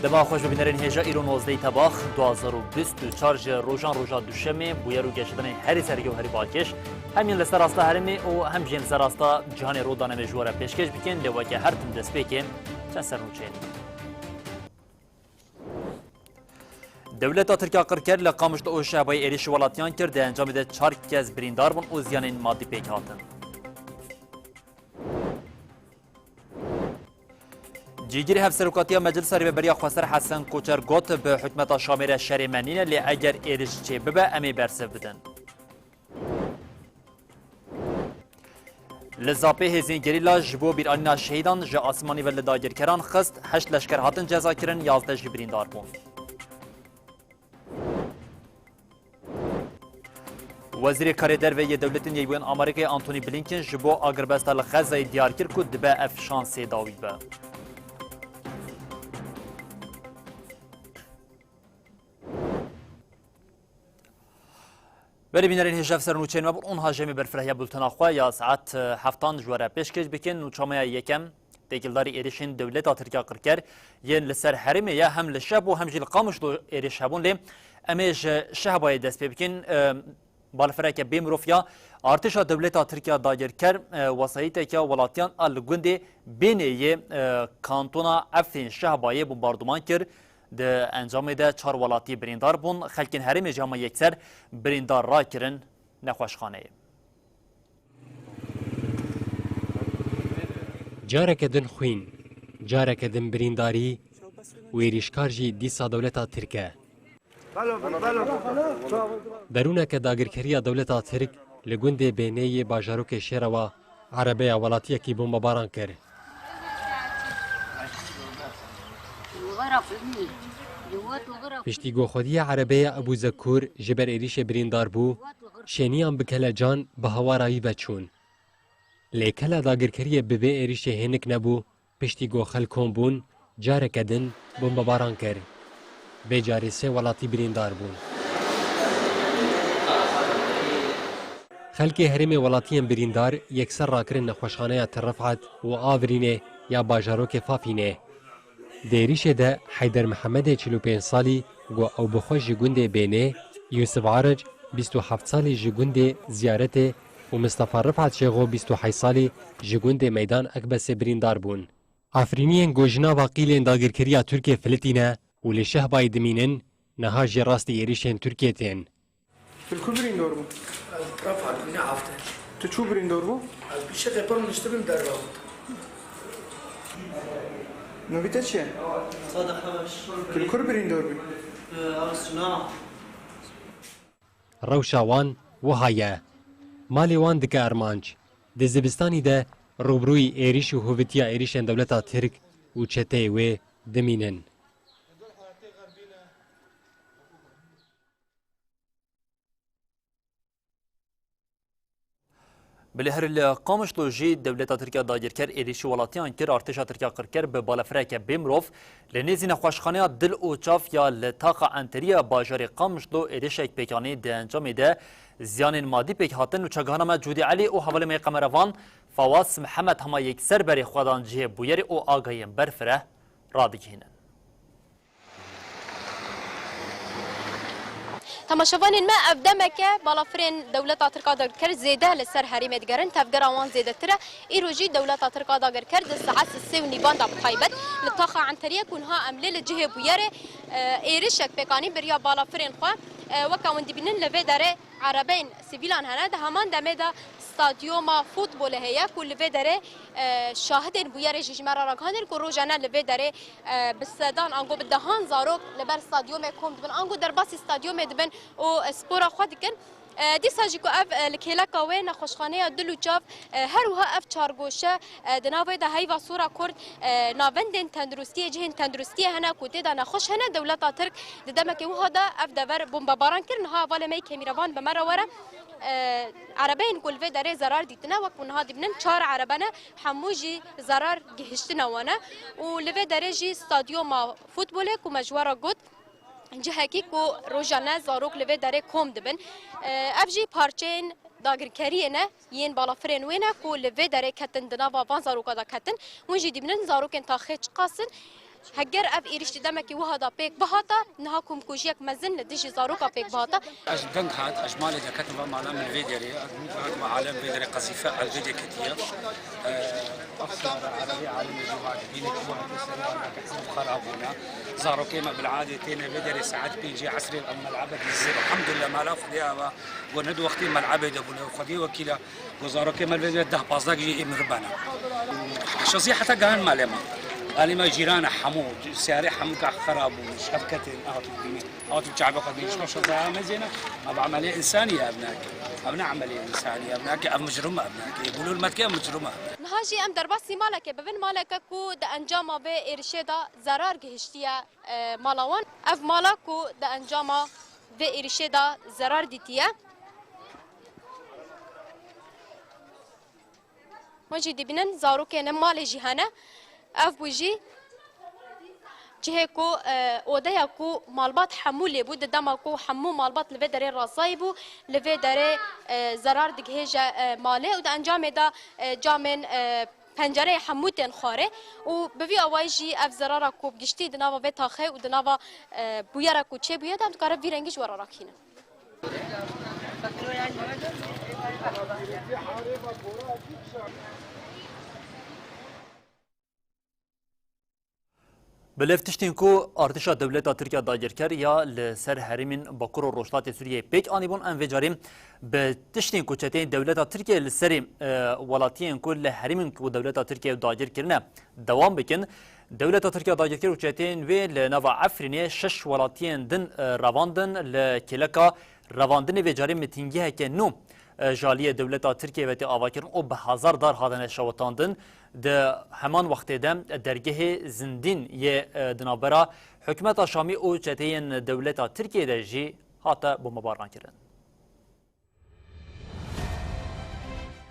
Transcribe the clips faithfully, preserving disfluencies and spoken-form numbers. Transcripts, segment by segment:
Dema xweş bibînerên hêja îro nozdehê Tebax du hazar û bîst û çar ji rojan roja Duşemê bûyer û geşedanên herî sergê û herî balkêş hem yên li ser rasta herêmê û hem jî yên li ser rasta cîhanê rû dane me ji we re pêşkêş bikin, lê weke her tim destpêkê çend sernûçeyên. Dewleta Tirk ya qirker li Qamişlo û Şehbayê êrîşî welatiyan kir, di encamê de çar kes birîndar bûn û ziyanên madî pêk hatin. Cîgirê Hevserokatiya Meclisa Rêveberiya Xweser Hesen Koçer got, bi hikûmeta Şamê re şerê me nîne, lê eger êrîş çêbibe, em ê bersiv bidin. Li Zapê hêzên gerîla ji bo bîranîna şehîdan ji asmanî ve li dagirkeran xist, heşt leşker hatin cezakirin, yazdeh jî birîndar bûn. Wezîrê Karê Derve yê Dewletên Yekbûyên Amerîkayê Antony Blinken ji bo agirbesta li Xezayê diyar kir ku dibe ev şansê dawî be. Belê bînerên hêja, ev ser nûçeyên me bûn. Û niha jî em ê berfirehiya bultena xwe ya saet, e, heftan ji we re pêşkêş bikin. Nûça me ya yekem têkildarî êrişên dewleta Tirk ya qirker yên li ser herêmê ye. Hem li Şehbo hem jî li Qamişlo êriş hebûn, lê em ê ji Şehbayê dest pê bikin. E, balafireke bê mirov ya artêşa dewleta Tirk ya dagirker, e, wesayîteke welatiyan a li gundê Bênê yê, e, kantona Efrîn Şehbayê bombarduman kir. Di encamê de çar welatî birîndar bûn, xelkên herêmê jî hema yekser birîndar rakirin nexweşxaneyê. Careke din xwîn, careke din birîndarî û êrîşkar jî dîsa dewleta Tirk e. Derûneke dagirkeriya dewleta Tirk li gundê Bênê yê bajarokê Şêrewa erebeya welatiyekî bombebaran kir. Piştî ku xwediyê erebeya Ebû Zekur ji ber êrîşê birîndar bû, şêniyan bi kelecan bi hawara wî ve çûn. Lê kela dagirkeriyê bi vê êrîşê hênik nebû, piştî ku xelk kom bûn, careke din bombebaran kir. Vê carê sê welatî birîndar bûn. Xelkê herêmê welatiyên birîndar yekser rakirin nexweşxaneya Til Rifat û Avrînê ya bajarokê Fafînê. Di êrîşê de Heyder Mihemedê çil û pênc salî ku ew bi xwe ji gundê Bênê, Yûsif Aric bîst û heft salî ji gundê Ziyaretê û Mistefa Rifat Şêxo bîst û heşt salî ji gundê Meydan Ekbesê birîndar bûn. Efrîniyên ku ji nava qîlên dagirkeriya Tirkiyê filitîne û li Şehbayê dimînin, niha jê rastî êrîşên Tirkiyê tên. Tu li ku birîndor bû? Ez Rifat bîne hafte. Tu çû birîndor bû? Ez pîşekê pir niştibim derve got. Navî te çi ye? Sadîq Heweş. Tu li kur birîndor bî? Ee, Arsuna. Rewşa wan wiha ye. Malê wan dike armanc. Di zivistanî de rûbirûyî êrîş û hovitiya êrîşên dewleta Tirk û çeteyê wê dimînin. Bilê her li Qamişlo jî dewleta Tirk ya dagirker êrîşî welatiyan kir, artêşa Tirk ya qirker bi balafireke bê mirov li nêzî nexweşxaneya Dil û Çav ya li taxa Enterî ya bajarê Qamişlo êrişek pêk anî, di encamê de ziyanên madî pêk hatin. Nûçegihana me Cûdî Elî û hevalê me yê kamerevan Fawaz Mihemed hema yekser berê xwe dan cihê bûyerê û agahiyên berfireh radigihînin. Temaşevanên me, ev demeke balafirên dewleta Tirk a dagirker zêde li ser herêmê digerin, tevgera wan zêdetir e. Îro jî dewleta Tirk a dagirker di saet sê û nîvan de bi taybet li taxa Enteriyê ku niha em lê li cihê bûyerê, e, êrişek pêk anî beriya balafirên xwe. E, weke hûn dibînin li vê derê erebeyên sivîlan hene. Di heman demê de stadyoma futbolê heye ku li vê derê, e, şahidên bûyerê jî ji me re ragihandin ku rojane li vê derê, e, bi sedan ango bi dehan zarok li ber stadyomê kom dibin, ango derbasî stadyomê dibin û spora xwe dikin. E, dîsa jî ku ev, e, li kêleka wê nexweşxaneya Dil û Çav, e, her wiha ev çargoşe, e, di nav wê de heyva sora Kurd, e, navendên tenduristiyê, cihên tenduristiyê hene ku tê de nexweş hene. Dewleta Tirk di demekê wiha de ev dever bombebaran kir. Niha hevalê me yê kêmîrevan bi me re were. E, erebeyên ku li vê derê zerar dîtine, wek ku niha dibînin, çar erebe ne, hemû jî zerar gihiştine wan e. Û li vê derê jî stadyoma futbolê ku me ji we re got, cihekî ku rojane zarok li vê derê kom dibin. E, ev jî parçeyên dagirkeriyê ne, yên balafirên wê ne ku li vê derê ketin, di nava van zaroka de ketin. Hûn jî dibînin zarokên taxê çiqas in. Heger ev êrîş di demekî wiha de pêk bihata, niha komkujiyek mezin li dijî zaroka pêk bihata. Ez deng hat, ez malê de ketim ve mala min vê derê, ez alem vê derê qezîfe, ez vê de ketiye. Ev siyara erebê alemê jî var, bîne ki wahî ser xera bûne. Zarokê me bil'adê têne vê derê saet pêncî esrê em mel'ebe dizir. Elhamdulillah, mala Xwedê ava, go ne di wextê mel'ebê de bûne. Xwedê wekîla, go zarokê me vê derê deh pazdeh jî ê miribene. Şazî heta gahan malê me. Alî me cîran e hemû, siyarê hemû ka xera bû, şevketin, hatû bînî. Hatû çabe xwe bînî, şo şazaya me zêne. Ev emelê însanî ye, ev nake. Ev ne emelê însanî ye, ev nake, ev micrim e, ev nake. Gulûl metke ev micrim e. Niha jî em derbasî malekê bibin, maleke ku di encama vê êrişê de zerar gihiştiye, e, mala wan. Ev mala ku di encama vê êrişê de zerar dîtiye. Hûn jî dibînin zarokên em malê jî hene. Ev bû jî cihê ku, e, odeya ku malbat hemû lê bû, di dema ku hemû malbat li vê derê razayî bû, li vê derê, e, zerar digihêje, e, malê û di encamê de, e, camên, e, pencereyê hemû tên xwarê û bi vî awayî jî ev zerara ku bi giştî di nava vê taxê û di nava, e, bûyera ku çêbûye de em dikarin vî rengî ji we re rakînin. Bi lêv tiştên ku artêşa dewleta Tirkiye dagirker ya li ser herêmên Bakur û Rojhilatê Sûriyeyê pêk anîbûn, em vê carî bi tiştên ku çeteyên dewleta Tirkiye li serê, e, welatiyên ku li herêmên ku dewleta Tirkiye dagir kirine dewam bikin. Dewleta Tirkiye dagirker û çeteyên wê li nava Efrînê şeş welatiyên din, e, revandin li kêleka revandinê vê carê mitîngeheke nû, e, ji aliyê dewleta Tirkiye ve tê avakirin û bi hezar dar hatine şewitandin. Di heman wextê de dergehê Zindîn yê, e, di navbera hikûmeta Şamî û çeteyên dewleta Tirkiye de jî hate bombebarankirin.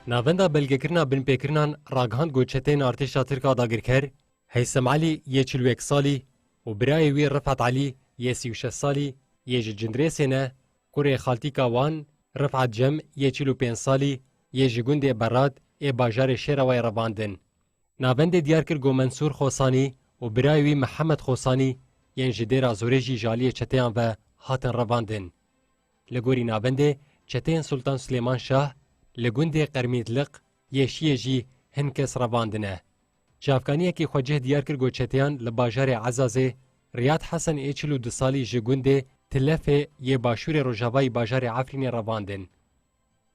Navenda belgekirina binpêkirinan ragihand ku çeteyên artêşa Tirk a dagirker, Heysem Elî yê çil û yek salî û birayê wî Rifet Elî yê sî û şeş salî yê ji Cindirêsê ne, kurê xaltîka wan Rifet Cem yê çil û pênc salî yê ji gundê Berad ê bajarê Şêrawayê revandin. Navendê diyar kir ku Mensûr Xosanî û birayê wî Mihemed Xosanî yên ji Dêra Zorê jî ji aliyê çeteyan ve hatin revandin. Li gorî navendê, çeteyên Sultan Silêman Şah li gundê Qermîdliq yê Şiyê jî hin kes revandine. Çavkaniyekî xwecih diyar kir ku çeteyan li bajarê Ezazê Riyad Hesen ê çil û du salî ji gundê Tilefê yê başûrê rojavayî bajarê Efrînê revandin.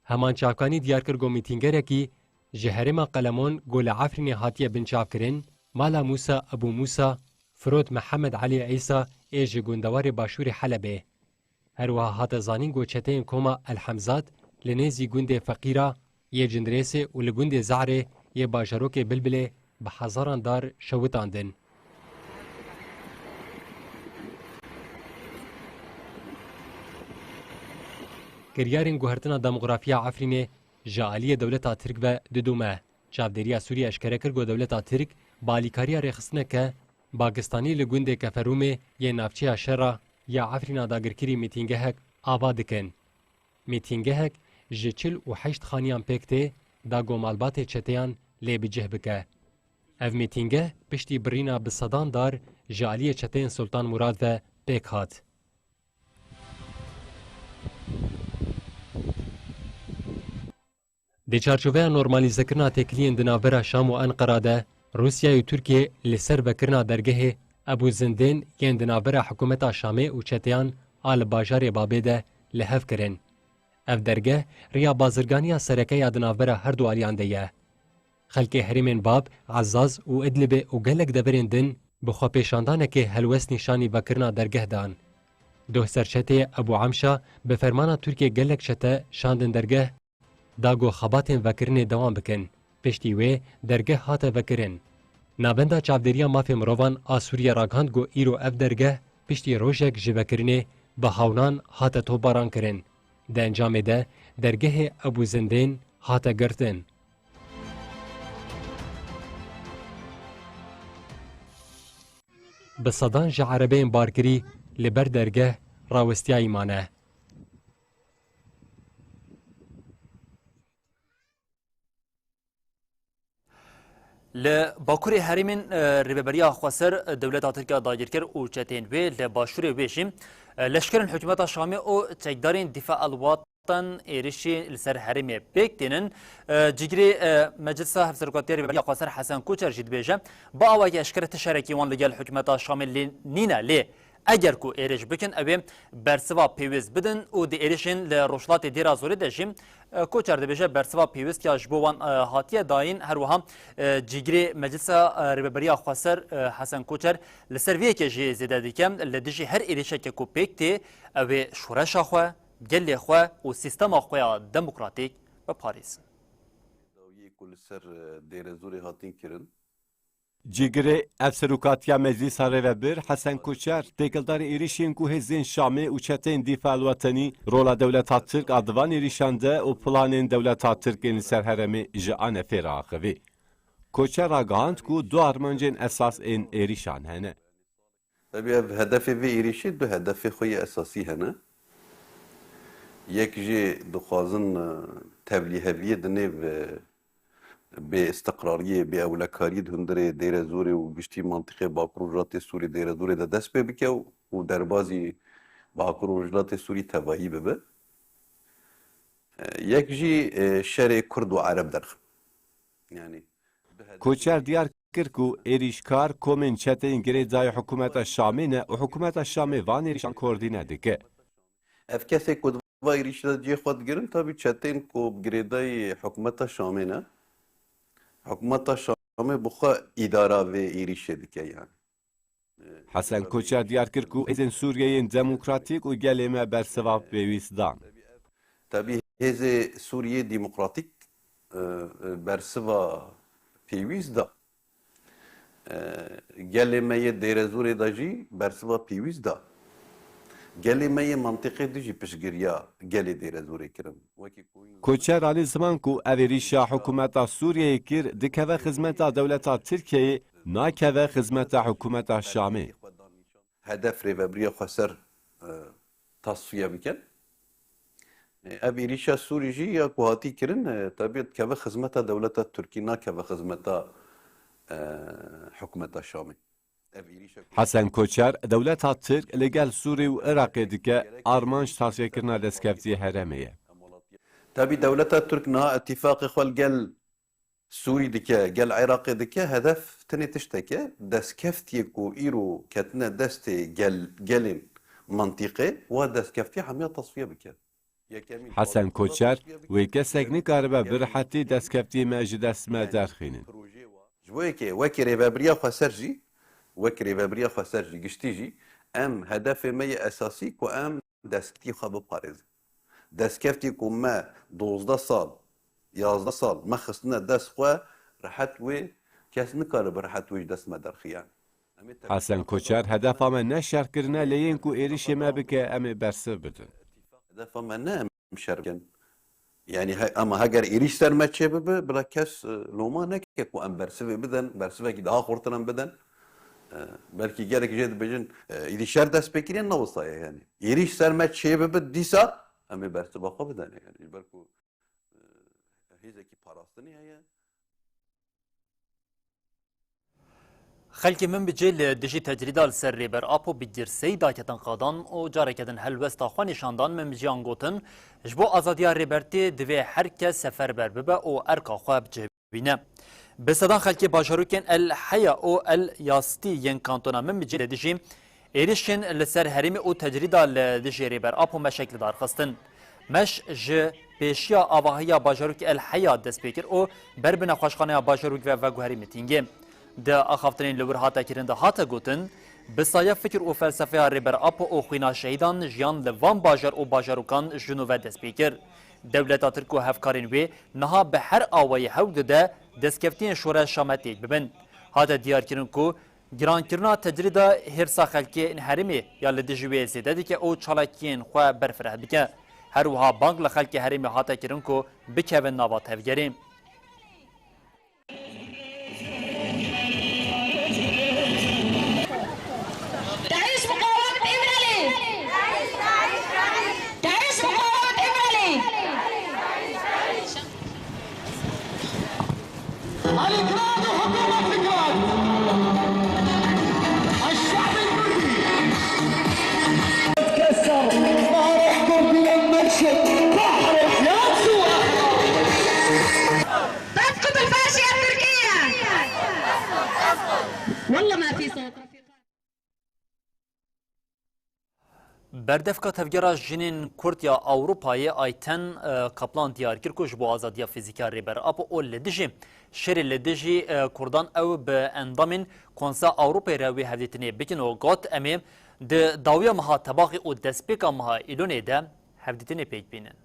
Heman çavkanî diyar kir ku mîtîngerekî ji herêma Qelemon ku li Efrînê hatiye binçavkirin, mala Mûsa Ebû Mûsa, Firot Mihemed Elî Îsa ê ji gundewarê başûrê Helebê. Her wiha hate zanîn ku çeteyên koma El Hemzat li nêzî gundê Feqîra yê Cindirêsê û li gundê Zehrê yê bajarokê Bilbilê bi hezaran dar şewitandin. Kiryarên guhertina demografiya Efrînê ji aliyê dewleta Tirk ve didome. Çavdêriya Sûriyê eşkere kir ku dewleta Tirk bi alîkariya rêxistineke Pakistanî li gundê Keferûmê yê navçeya Şera ya Efrîna dagirkirî mîtîngehek ava dikin. Mîtîngehek ji çil û heşt xaniyan pêk tê, da ku malbatê çeteyan lê bi cih bike. Ev mîtîngeh piştî birîna bi sedan dar ji aliyê çeteyên Sultan Murad ve pêk hat. Di çarçoveya normalîzekirina têkiliyên di navbera Şam û Enqera de, Rûsya û Tirkiye li ser vekirina dergehê Ebû Zindên yên di navbera hikûmeta Şamê û çeteyan a li bajarê Babê de li hev kirin. Ev dergeh riya bazirganiya sereke ya di navbera her du aliyan de ye. Xelkê herêmên Bab, Ezaz û Idlibê û gelek deverên din bi xwepêşandanekê helwest nîşanî vekirina dergeh dan. Doh serçeteyê Ebû Emşa bi fermana Tirkiyê gelek çete şandin dergeh, da ku xebatên vekirinê dewam bikin. Piştî wê dergeh hate vekirin. Navenda Çavdêriya Mafê Mirovan a Sûriyê ragihand ku îro ev dergeh piştî rojek ji vekirinê bi hawnan hate topbarankirin. Di encamê de dergehê Ebû Zindên hate girtin. Bi sedan ji erebeyên barkirî li ber dergeh rawestiyayî mane. Li Bakurê herêmên, e, Rêveberiya Xweser, e, dewleta Tirk ya dagirker û çeteyên wê li başûrê wê jî, e, leşkerên hikûmeta Şamê û çekdarên Dîfa El Watan êrişî li ser herêmê pêk tînin. E, cîgirê, e, Meclisa Hevserokatiya Rêveberiya Xweser Hesen Koçer jî dibêje, bi awayekî eşkere ti şerekî wan li gel hikûmeta Şamê lê nîne, lê eger ku êrîş bikin, ew ê bersiva pêwîst bidin û di êrîşên li rojhilatê Dêra Zorê de jî, e, Koçer dibêje, bersiva pêwîst ya ji bo wan, e, hatiye dayîn. Her wiha, e, cîgirê Meclisa, e, Rêveberiya Xweser, e, Hesen Koçer li ser vê yekê jî zêde dike, li dijî her êrîşeke ku pêk tê, ew ê şoreşa xwe, gelê xwe û sîstema xwe ya demokratîk biparêzin. Dawiyê ku li ser, e, Dêrezorê hatin kirin, Cîgirê Hevserokatiya Meclîsa Rêvebir Hesen Koçer têkildarî êrîşên ku hêzên Şamê û çeteyên Dîfa El Wetenî rola dewleta Tirk a di van êrîşan de û planên dewleta Tirk ên li ser herêmê ji anefê re axivî. Koçer ragihand ku du armancên esas ên êrîşan hene. Tabî ev hedefê vê êrîşê du hedefê xwe yê esasî hene. Yek jî dixwazin, e, tevlîheviyê di nêv, e, bêistiqrariyê, bêewlekariyê di hundirê Dêrezorê û giştî mantîqê Bakur û Rojhilatê Sûrî Dêrezorê de dest pê bike û, û derbazî Bakur û Rojhilatê Sûrî tevayî bibe. E, yek jî, e, şerê Kurd û Ereb derxin. Yanî, Koçer diyar kir ku êrîşkar komên çeteyên girêdayî hikûmeta Şamê ne û hikûmeta Şamê van êrîşan koordîne dike. Ev kesê ku di va êrîşê de cihê xwe digirin, tabî çeteyên ku bi girêdayî hikûmeta Şamê ne. Hikûmeta Şamê bi xwe îdara vê êrîşê dike yani. Hesen Koçer diyar kir ku hêzên Sûriyeyên Demokratîk û gelê me bersiva pêwîst dan. Tabî hêzê Sûriyê Demokratîk, e, e, bersiva pêwîst da. E, gelê me yê Dêrezorê de jî bersiva pêwîst da. Gelê me yê mentiqê de jî piştgiriya gelê Dêrezorê kirin. Wekî ku Koçer anî ziman ku ev êrîşa hikûmeta Sûriyeyê kir dikeve xizmeta dewleta Tirkiyeyê, nakeve xizmeta hikûmeta Şamê. Hedef Rêveberiya Xweser, e, tasfiye bikin. E, ev êrîşa Sûrî jî ya ku hatî kirin, e, tabi dikeve xizmeta dewleta Tirkî, nakeve xizmeta, e, hikûmeta Şamê. Ev êrîşa ku Hesen Koçer, dewleta Tirk li gel Sûrî û Iraqê dike, armanc tasfiyekirina destkeftiyê herêmê ye. Tabî dewleta Tirk niha îtîfaqê xwe li gel Sûrî dike, gel Iraqê dike, hedef tenê tiştek e, destkeftiyê ku îro ketine destê gel-, gelên mentiqê, wa destkeftiyê hemiya tasfiye bike. Yekemîn Hesen Koçer, wê kesek nikaribe bi rihetî destkeftiyê me ji dest me derxînin. Ji bo yekê, wekî Rêveberiya Xweser jî, wekî Rêveberiya Xweser jî, giştî jî, em hedefê me yê esasî ku em destkeftî xwe biparêzin. Destkeftî ku me dozdeh sal, yazdeh sal me xistine dest xwe, rehet wê, kes nikare bi rehet wê ji dest me derxiyan. Em ê Hesen Koçer, hedefa me ne şerkirine, lê yên ku êrîşê me bike, em ê bersiv bidin. Hedefa me ne em şer bikin. Yani he-, ama heger êrîş ser me çê bibe, bila kes, e, loma neke ku em bersivê bidin, bersivekî daha xurtin em bidin. E, belkî gelek jê dibêjin, e, êdî şer dest pê kiriye, ne wisa ye yani. Êrîş ser me çê bibe dîsa, em ê bersiva xwe bidin yani. Ji ber ku, e, hêzekî parastinê heye. Xelkê Minbicê li dijî tecrîda li ser Rêber Apo bi girseyî daketin qadan û careke din helwesta xwe nîşan dan. Minbiciyan gotin, ji bo azadiya Rêbertê divê her kes seferber bibe û erka xwe bicihbîne. Bi sedan xelkê bajarokên El Heya û El Yastî yên kantona Minbicê li dijî êrişên li ser herêmê û tecrîda li dijî Rêber Apo meşek li dar xistin. Meş ji pêşiya avahiya bajarokê El Heya dest pê kir û ber bi nexweşxaneya bajarokê ve veguherî mitîngê. Di axaftinên li wir hate kirin de hate gotin, bi saye fikir û felsefeya Rêber Apo û xwîna şehîdan jiyan li van bajar û bajarokan ji nû ve dest pê kir. Dewleta Tirk û hevkarên wê niha bi her awayî hewl dide destkeftiyên şoreşa me têk bibin. Hate diyarkirin ku girankirina tecrîda hêrsa xelkê herêmê ya li dijî wê zêde dike û çalakiyên xwe berfireh dike. Her wiha bang li xelkê herêmê hate kirin ku bikevin nava tevgerê. تعيش مقاومة إمرالي! تعيش مقاومة إمرالي! Berdevka Tevgera Jinên Kurd ya Ewropayê Ayten, e, Kaplan diyar kir ku ji bo azadiya fîzîkî ya Rêber Apo û li dijî şerê li dijî, e, Kurdan ew bi endamên Konseya Ewropayê re wê hevdîtinê bikin û got, "Em ê di dawiya meha Tebaxê û destpêka meha Îlonê de hevdîtinê pêk bînin."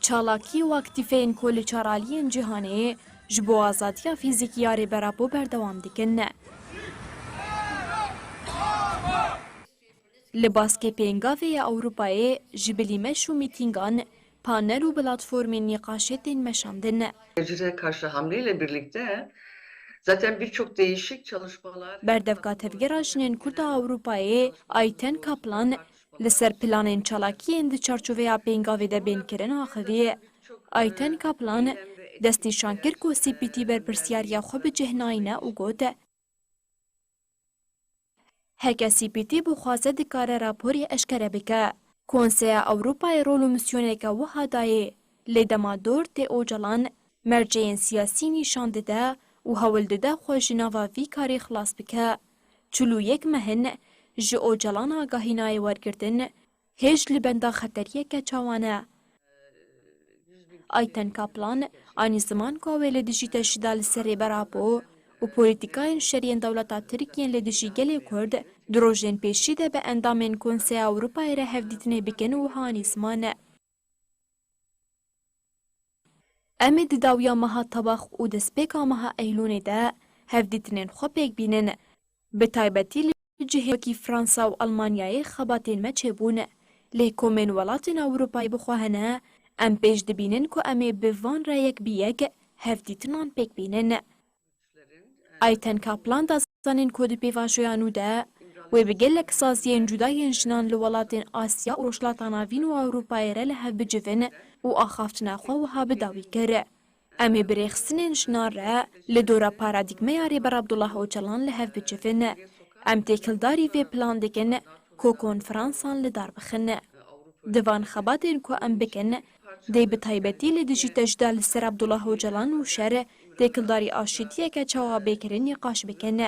Çalakî û aktîfeyên ku li çar aliyên cîhanê ji bo azadiya fîzîkî ya Rêber Apo berdewam dikin. Li baskê pêngavê ya Ewropayê ji bilîmeş û mîtîngan, panel û platformên nîqaşê tên meşandin. Tecrüde karşı hamleyle birlikte zaten birçok değişik çalışmalar Berdevka Tevgera Jinên Kurd a Ewropayê Ayten Kaplan li ser planên çalakiyên di çarçoveya pêngavê de bên kirin axivî. Ayten Kaplan destnîşan kir ku C P T berpirsiyariya xwe bi cih nayne û got, Heke C P T bixwaze dikare raporê eşkere bike. Konseya Ewropayê rol û misyoneke wiha dayê, lê dema dor tê Ocalan merceyên siyasî nîşan dide û hewl dide xwe ji nava vî karê xilas bike. Çil û yek meh in ji Ocalan agahî nayê wergirtin, hêj li benda xeteriyeke çawan e. Ayten Kaplan anî ziman ku ew ê li dijî tecrîda li ser Rêber Apo û polîtîkayên şerî yên dewleta Tirk yên li dijî gelê Kurd di rojên pêşî de bi endamên Konseya Ewropayê re hevdîtinê bikin û wiha anî ziman. Em ê di dawiya meha Tebax û destpêka meha Eylûnê de hevdîtinên xwe pêk bînin. Bi taybetî li cihê wekî Fransa û Almanyayê xebatên me çêbûn. Lê komên welatên Ewropayê bi xwe hene, em pêş dibînin ku em ê bi van re yek bi yek hevdîtinan pêk bînin. Ayten Kaplan da zanîn ku di pêvajoya nû de wê bi gelek saziyên cuda yên jinan li welatên Asya û Rojhilata Navîn û Ewropayê re li hev bicivin û axaftina xwe wiha bi dawî kir. Em ê bi rêxistinên jinan re li dora paradîgmeya Rêber Abdullah Ocalan li hev bicivin. Em têkildarî vê plan dikin ku konferansan li dar bixin. Di van xebatên ku em bikin, dê bi taybetî li dijî tecda li ser Abdullah Ocalan û şer têkildarî aşîtiyeke çawa bê kirin nîqaş bikin.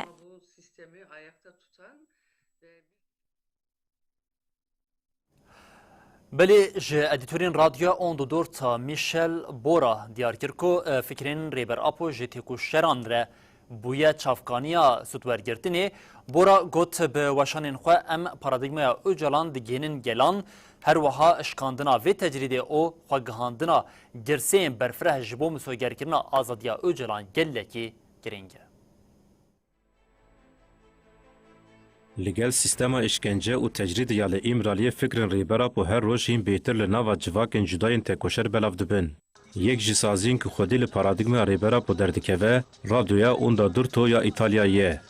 Belê ji edîtorên Radyoya Ondodorta Michel Bora diyar kir ku, e, fikrên Rêber Apo ji têkoşeran re bûye çavkaniya sûdwergirtinê. Bora got, bi weşanên xwe em paradîgmaya Ocalan digihînin gelan, her wiha şikandina vê tecrîdê û xwegihandina girseyên berfireh ji bo misogerkirina azadiya Ocalan gelekî girîng e. Li gel sîstema îşkence û tecrîdê ya li Îmraliyê fikrên Rêber Apo her roj hîn bêhtir li nava civakên cuda yên tekoşer belav dibin. Yek ji saziyên ku xwedî li paradîgmaya Rêber Apo derdikeve, Radyoya Onda Durto ya Îtalyayê ye.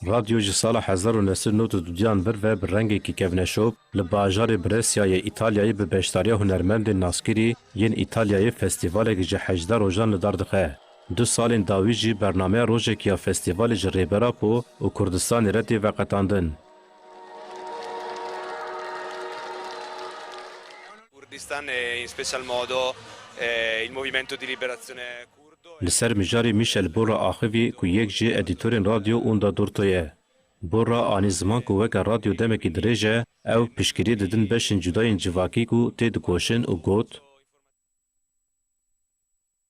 Radyo ji sala hezar û neh sed û nod û duyan vir ve bi rengekî kevneşop li bajarê Bresyayê Îtalyayê bi beşdariya hunermendên naskirî yên Îtalyayê festîvalek ji hejdeh rojan li dar dixe. Du salên dawî jî bernameya rojekî ya festîvalê ji Rêber Apo û Kurdistanê re tê veqetandin. Kurdistan e in special modo, eh, il movimento di liberazione kurdo. Li ser mijarê Michel Bora axivî ku yek ji edîtorên Radyo Onda Durto ye. Bora anî ziman ku weke radyo demekî dirêj e, ew piştgirî didin beşên cuda yên civakî ku tê dikoşin û got,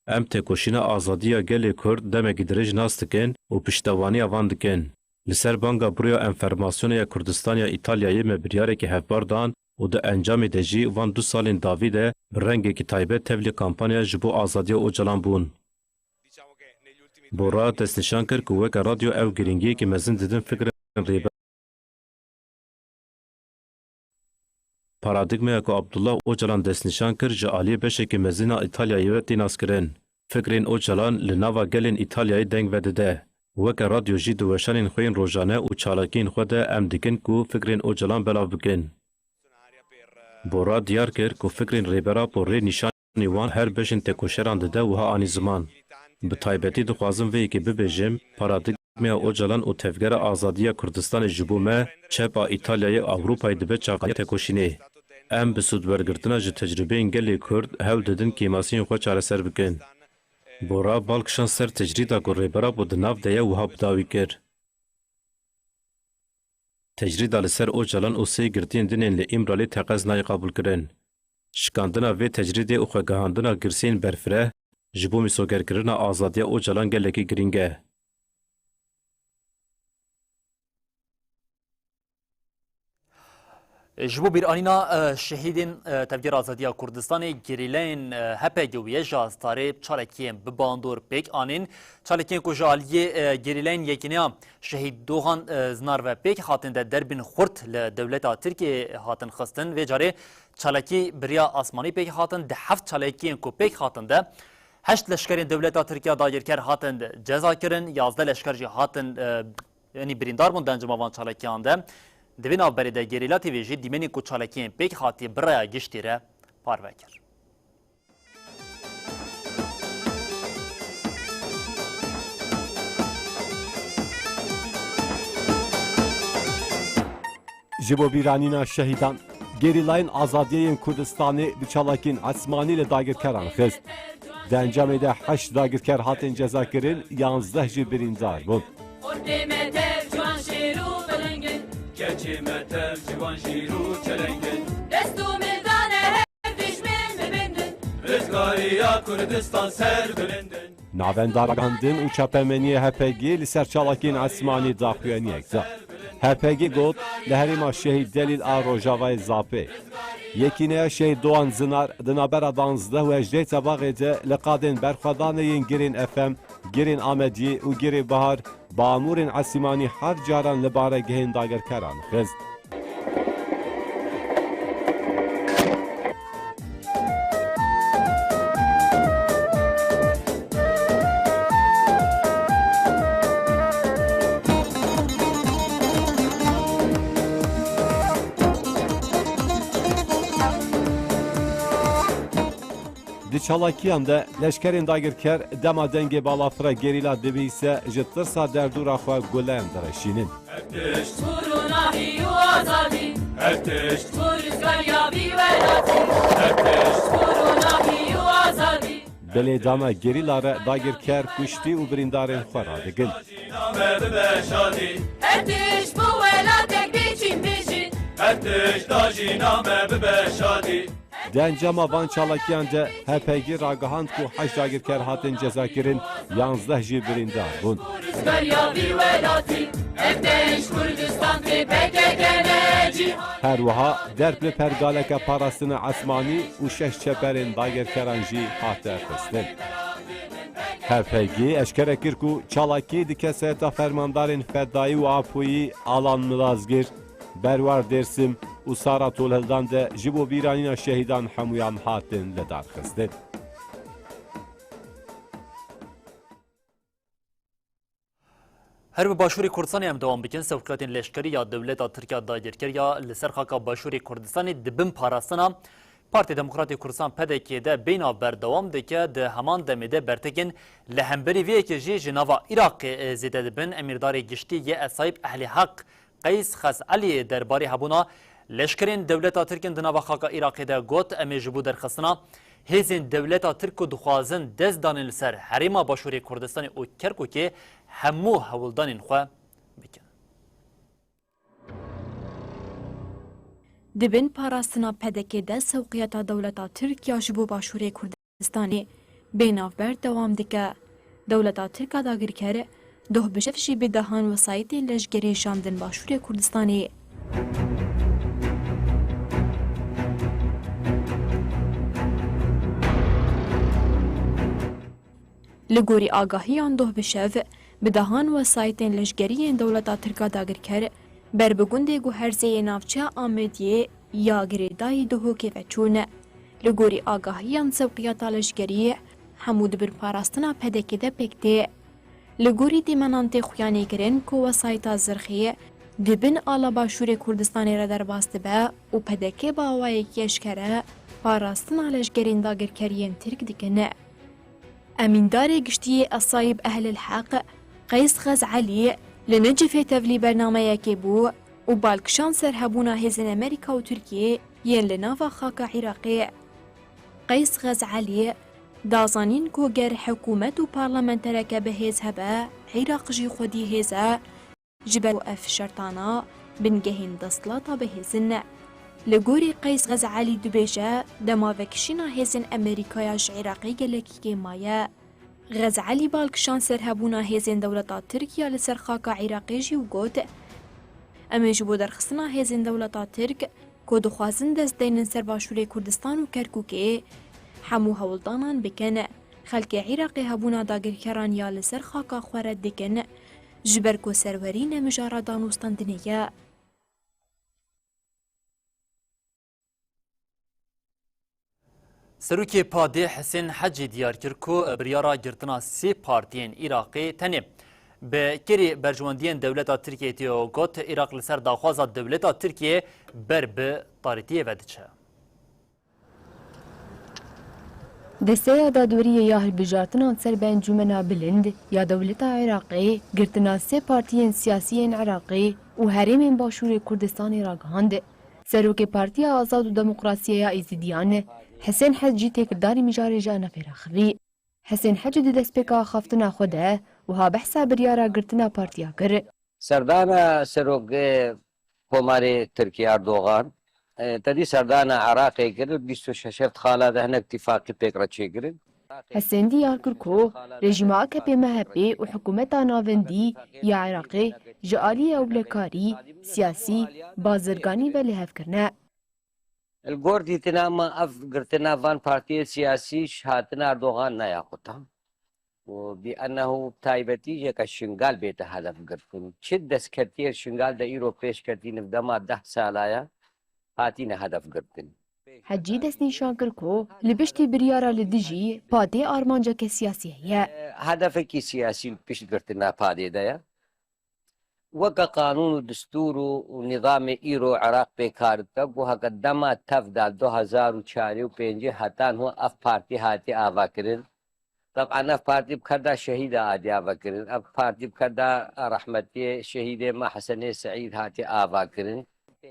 Em têkoşîna azadiya gelê Kurd demekî dirêj nas dikin û piştevaniya van dikin. Li ser banga bi rêya Enformasyonê ya Kurdistaniya Îtalyayê me biryarekî hevpar dan û di encamê de jî van du salên dawî de bi rengekî taybet tevlî kampanya ji bo azadiya Ocalan bûn. Bora destnîşan kir ku weke radyo ew girîngiyekî mezin didin fikrên Rêber. Paradîgmeya ku Abdullah Ocalan destnîşan kir, ji aliyê beşekî mezin a Îtalyayê ve tê naskirin. Fikrên Ocalan li nava gelên Îtalyayê deng vedide. Weke radyo jî di weşanên xwe yên rojane û çalakiyên xwe de em dikin ku fikrên Ocalan belav bikin. Bora diyar kir ku fikrên Rêber Apo rê nîşanî wan her beşên tekoşeran dide, wiha anî ziman. Bi taybetî dixwazim vê yekê bibêjim, paradîgmeya Ocalan û Tevgera Azadiya Kurdistanê ji bo me, çepa Îtalyayê û Ewropayê dibe çavkaniya tekoşînê. Em bi sûdwergirtina ji tecrûbeyên gelê Kurd hewl didin kêmasiyên xwe çareser bikin. Bora bal kişand ser tecrîda ku Rêber Apo di nav de ye, wiha bi dawî kir. Tecrîda li ser Ocalan û sê girtiyên din ên li Îmralî teqez nayê qebûlkirin. Şikandina vê tecrîdê û xwegihandina girsiyên berfireh ji bo mîsogerkirina azadiya Ocalan gelekî girîng e. Ji bo bîranîna, e, şehîdên, e, Tevgera Azadiya Kurdistanê, gerîlayên, e, H P G û YJA starê çalakiyên bi bandor pêk anîn. Çalakiyên ku ji aliyê, e, gerîlayên Yekîneya Şehîd Doğan, e, Zinar ve pêk hatin de derbên xurt li dewleta Tirkiyê hatin xistin. Vê carê çalakî bi riya asmanî pêk hatin. Di heft çalakiyên ku pêk hatin de heşt leşkerên dewleta Tirkiya dagirker hatin ceza kirin, yazdeh leşker jî hatin, e, yanî birîndar bûn di encama van çalakiyan de. Di vê navberê de Gerîla T V jî dîmenên ku çalakiyên pêk hatiye bi raya giştî re parve kir. Ji bo bîranîna şehîdan, gerîlayên azadiyê yên Kurdistanê bi çalakiyên esmanî li dagirkeran xist. Di encamê de heşt dagirker hatin cezakirin, yanzdeh jî birîndar bûn. Xortê me tev ciwan şêr û bilind in. Keçê me tev ciwan şîr û çeleng in. Dest û mildane her dijmin bi bin din. Rizgariya Kurdistan ser bilind in. Navenda Ragihandin û Çapemeniyê H P G li ser çalakiyên esmanî daxuyaniyek da. H P G got, li herêma Şehîd Delîl a Rojavayê Zapê, Yekîneya Şehîd Doğan Zinar di navbera danzdeh û hejdeh Tebaxê de li qadên berxwedanê yên girên F M, girên Amediyê û girê Bihar, bi amûrên esîmanî heft caran li baregehên dagirkeran xist. Di çalakiyan de leşkerên dagirker dema dengê balafira gerîla dibihîse, ji tirsa derdora xwe guleyan direşînin. Her tişt ji bo ronahî û azadî. Her tişt ji bo rizgariya vî welatî. Her tişt ji bo ronahî û azadî. Bi lêdana gerîla re dagirker kuştî û birîndarên xwe radikin. Jîna me bibe şadî. Her tişt ji bo welatek bê çîn bijîn. Her tişt da jîna me bibe şadî. Di encama van çalakiyan de H P G ragihand ku heşt dagirker hatin cezakirin, yanzdeh jî birîndar bûn. Rizgariya vî welatî, ev deş Kurdistan tê P K K ne cîhan. Her wiha derb li pergaleke parastina esmanî û şeş çeperên dagirkeran jî hate xistin. H P G eşkere kir ku çalakî di kesayeta fermandarên Fedayî û Apoyî Alan Milazgir, Berwar Dêrsim û Sara Tolhildan de ji bo bîranîna şehîdan hemûyan hatin lidarxistin. Her bi Başûrê Kurdistanê em dewam bikin. Sewqiyatên leşkerî ya dewleta Tirk ya dagirker ya li ser xaka Başûrê Kurdistanê di bin parastina Partê Demokratê Kurdistan P D K de bêhna berdewam dike. Di heman demê de bertekên li hemberî vê yekê jî ji nava Iraqê, e, zêde dibin. Emîrdarê Giştî yê Esaîb Ehlî Heq Qeys Xez Elî derbarê hebûna leşkerên dewleta Tirk yên di nava xaka Iraqê de got, em ê ji bo derxistina hêzên dewleta Tirk ku dixwazin dest danên li ser herêma Başûrê Kurdistanê û Kerkûkê hemû hewldanên xwe bikin. Di bin parastina P D K de sewqiyata dewleta Tirk ya ji bo Başûrê Kurdistanê bê navber dewam dike. Dewleta Tirk a dagirker doh bi şev jî bi dehan wesayîtên leşkerî şandin Başûrê Kurdistanê. Li gorî agahiyan doh bi şev, bi dehan wesayîtên leşkerî yên dewleta Tirk a dagirker ber bi gundê guherzê yê navçeya Amediyê ya girêdayî Duhokê ve çûn. Li gorî agahiyan sewqiyata leşkerî hemû di bin parastina P D K de pêk tê. Li gorî dîmenan tê xuyanê kirin ku wesayîta zirxê di bin ala Başûrê Kurdistanê re derbas dibe û P D K bi awayekî eşkere parastina leşkerên dagirker yên Tirk dikin. Emîndarê Giştî yê Esaîb Ehlil Heq, Qeys Xez Elî, li Necifê tevlî bernameyekê bû û bal kişand ser hebûna hêzên Amerîka û Tirkiyê yên li nava xaka Iraqê. Qeys Xez Elî da zanîn ku ger hikûmet û parlamentereke bi hêz hebe, Iraq jî xwedî hêz e, ji ber ku ev şertana bingehên desthilata bihêz in. Li gorî Qeys Xezelî dibêje, dema vekişîna hêzên Amerîkaya ji Iraqê gelekî kêm maye. Xezelî bal kişand ser hebûna hêzên dewleta Tirk ya li ser xaka Iraqê jî û got, Em ê ji bo derxistina hêzên dewleta Tirk ku dixwazin dest deynin ser Başûrê Kurdistan û Kerkûkê, hemû hewldanan bikin. Xelkê Iraqê hebûna dagirkeran ya li ser xaka xwe red dikin, ji ber ku serwerî ne mijara danûstandinê ye. Serokê PADê Hisên Hecî diyar kir ku biryara girtina sê partiyên Iraqê tenê bi kirî berjewendiyên dewleta Tirkiyê tê û got, Iraq li ser daxwaza dewleta Tirkiyê ber bi tarîtiyê ve diçe. Desteya Dadweriyê ya Hilbijartinan ser bi Encûmena Bilind ya Dewleta Iraqê girtina sê partiyên siyasî yên Iraqê û herêmên Başûrê Kurdistanê ragihand. Serokê Partiya Azad û Demokrasiyê ya Êzidiyan, Hisên Hecî têkildarî mijarê ji Anafê re xivî. Hisên Hecî di destpêka axaftina xwe de wiha behsa biryara girtina partiya kir. Serdana serokê Komarê Tirkî Erdogan, e, tedî serdana Iraqê kir, bîst û şeş heft xala de hinek tîfaqî pêk re çêkirin. Hisên diyar kir ku rejîma A K P M H P û hikûmeta navendî ya Iraqê ji aliyê ewlekarî, siyasî, bazirganî ve li hev kirine. Li gor dîtina me ev girtina van partiyê siyasî ji hatina Erdogan neya quta. Û bi ennehu taybetî yeke Şingal bête hedef girtin. Çi destketiyê Şingal de îro pêş ketî nivdema deh sala ye, hatîne hedef girtin. Hecî destnîşan kir ku li piştî biryara li dijî PADê armanceke siyasî heye. Hedefekî siyasî li pişt girtina PADê de ye. Weke qanûn û distûr û, û nîzamê îro Iraq pê kar dike, ku heke dema tev de du hezar û çarê û pêncê heta niha ev partî hatiye avakirin. Teb'an ev partî bi kerda şehîda hatiye avakirin. Ev partî bi kerda rehmetiyê şehîdê me Hesenê Seîd hatiye avakirin.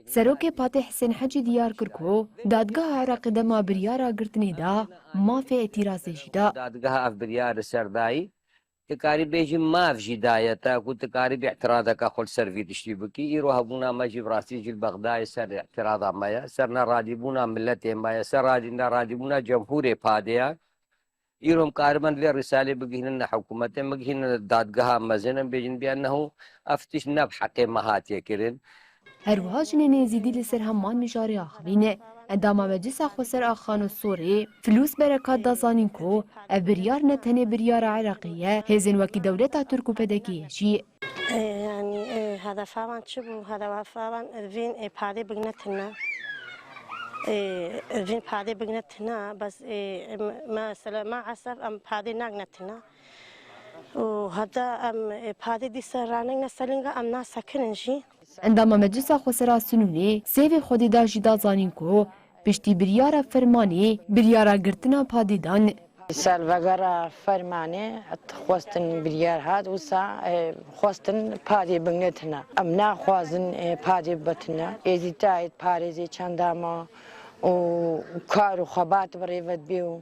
Serokê PADê Hisên Hecî diyar kir ku dadgeha Iraqê dema biryara girtinê da, mafê îtîrazê jî da. Dadgeha ev biryar li ser dayî, tu karî bêjî maf jî daye te ku tu karî bî îtirazeke xwe li ser vî tiştî bikî. Îro hebûna me jî bi rastî jî li Bexdayê ser îtiraza me ye, ser neradîbûna miletê me ye, ser radî-, neradîbûna cemhûrê PADê ye. Îro em karibin vê rîsalê bigihînin ne hikûmetê, bigihînin dadgeha mezin, em bêjin bi ennehu ev tişt ne bi heqê me hatiye kirin. Her wiha jinên Êzîdî li ser heman mijarê axivîne. Endama Meclisa Xweser a Xano Sorê, Filûs Berekat da zanîn ku ev biryar ne tenê biryara Iraqê ye, hêzên wekî dewleta Tirk û P D K'ê jî. E, yani, e, hedefa wan çi bû? Hedefa wan vîn, e, padê bigine tine. E, vîn padê bigine tine, bes, e, em, mesela, ma esef em padê nagne tine. Û heta em, e, padê dîsa ranegine ser linga em nasekinin jî. Endama Meclisa Xweser a Sinûnê, Sêvê Xwedêda jî da zanîn ku piştî biryara fermanê, biryara girtina padê dan. Salvegera fermanê xwestin biryar hat, wisa, e, xwestin padê bigine tine. Em naxwazin, e, padê bibe tine. Êzîdî tayê parêzê çanda me û kar û xebat bi rê ve dibe û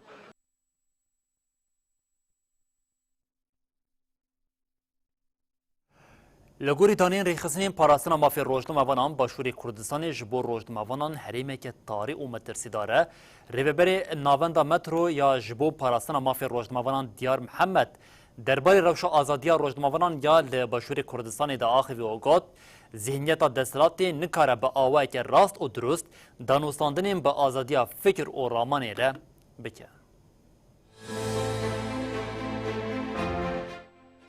Li gorî daneyên rêxistinên parastina mafê rojnamevanan, Başûrê Kurdistanê ji bo rojnamevanan herêmeke tarî û metirsîdar e. Rêveberê Navenda Metro ya ji bo parastina mafê rojnamevanan Diyar Mihemed derbarê rewşa azadiya rojnamevanan ya li Başûrê Kurdistanê de axivî û got, Zihniyeta desthilatê nikare bi awayeke rast û dirust danûstandinên bi azadiya fikir û ramanê re bike.